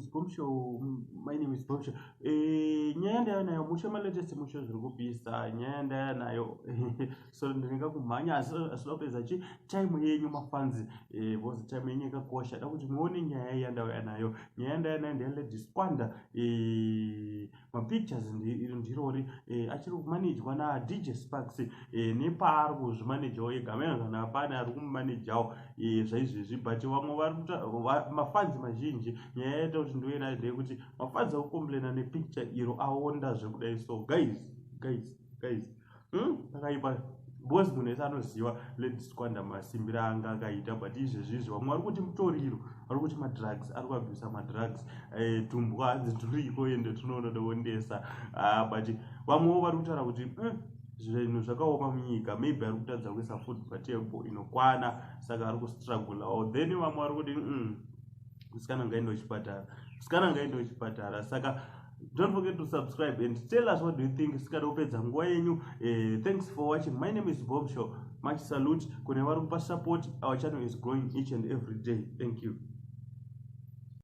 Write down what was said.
Is Bomshow. My name is Bomshow. Nyaya ndaya nayo mushe, malatest mushe, zviri kupisa. Nyaya ndaya nayo, so ndinenge kumhanya, asi asida kupedza chi time yenyu, mafans, because time yenyu yakakosha. Da kuti muone nyaya yandauya nayo. Nyaya ndaya nayo ndeyaLady Squanda. Mapictures ndirori achiri kumanejwa naDJ Sparks, nepaari kuzvimanejawo ega, amene kana pane ari kumumanejawo zvaizvezvi. But vamwe vari mafans mazhinji, nyaya yaita kuti ndiuye nayo ndeyekuti mafans akucomplaina nepicture iro aonda zvekudai. So guys, guys, guys, Pakaipa because munhu wese anoziva Lady Squanda masimbiro anga akaita. But izvezvizvi vamwe vari kuti mutoriro, vari kuti madrugs, ari kuabvisa madrugs, tumbwa hanzi turiko ende tunonodoondesa. Ah, but vamwewo vari kutaura kuti zvinhu zvakaoma munyika, maybe ari kutadza kuisa food patable inokwana, saka ari kustrugglawo. Then vamwe vari kuti musikana ngaende kuchipatara, musikana ngaende kuchipatara. Saka don't forget to subscribe and tell us what do you think. Sikada kupedza nguva yenyu. Thanks for watching. My name is Bomshow. Much salute kune vari kupa support. Our channel is growing each and every day. Thank you.